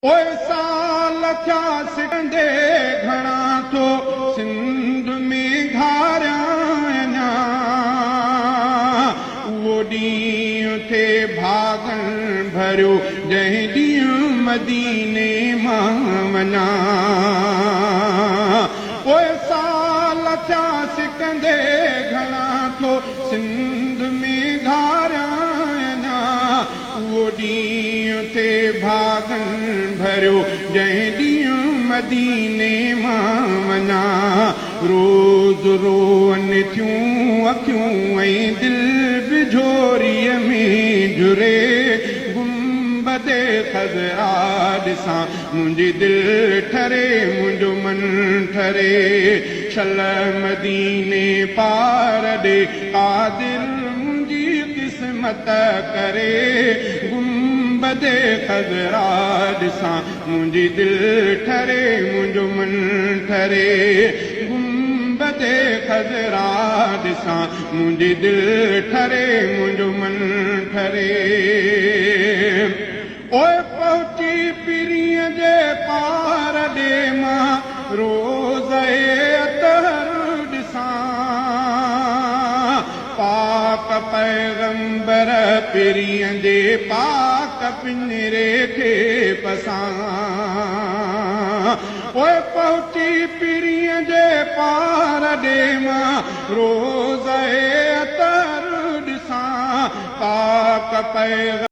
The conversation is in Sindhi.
پوء سال ٿيا سڪندي گهڻا ٿو سنڌ ۾ گهاريان اڃا. اهو ڏينهن ٿئي ڀاڳن ڀريو جنهن ڏينهن مديني مان وڃان. پوء سال ٿيا سڪندي گهڻا ٿو سنڌ ۾ گهاريان اڃا. اهو ڏينهن ٿئي ڀاڳن ڀريو، جنهن ڏينهن مديني مان وڃان. روز روئن ٿيون اکيون ۽ دل به جهوريء ۾ جهري. گنبد خضرا ڏسان، منهنجي دل ٺري، منهنجو من ٺري. شل مديني پار ڏي قادر منهنجي قسمت ڪري. گنبد خضرا ڏسان، منهنجي دل ٺري، منهنجو من ٺري. گنبد خضرا ڏسان، منهنجي دل ٺري، منهنجو من ٺري. اوء پهچي پرينء جي پار ڏي مان روضه اطهر ڏسان. پاڪ پيغمبر پرينء جي پاڪ پڃري کي پسان. اوء پهچي پرينء جي پار ڏي مان روضه اطهر ڏسان. پاڪ پيغمبر.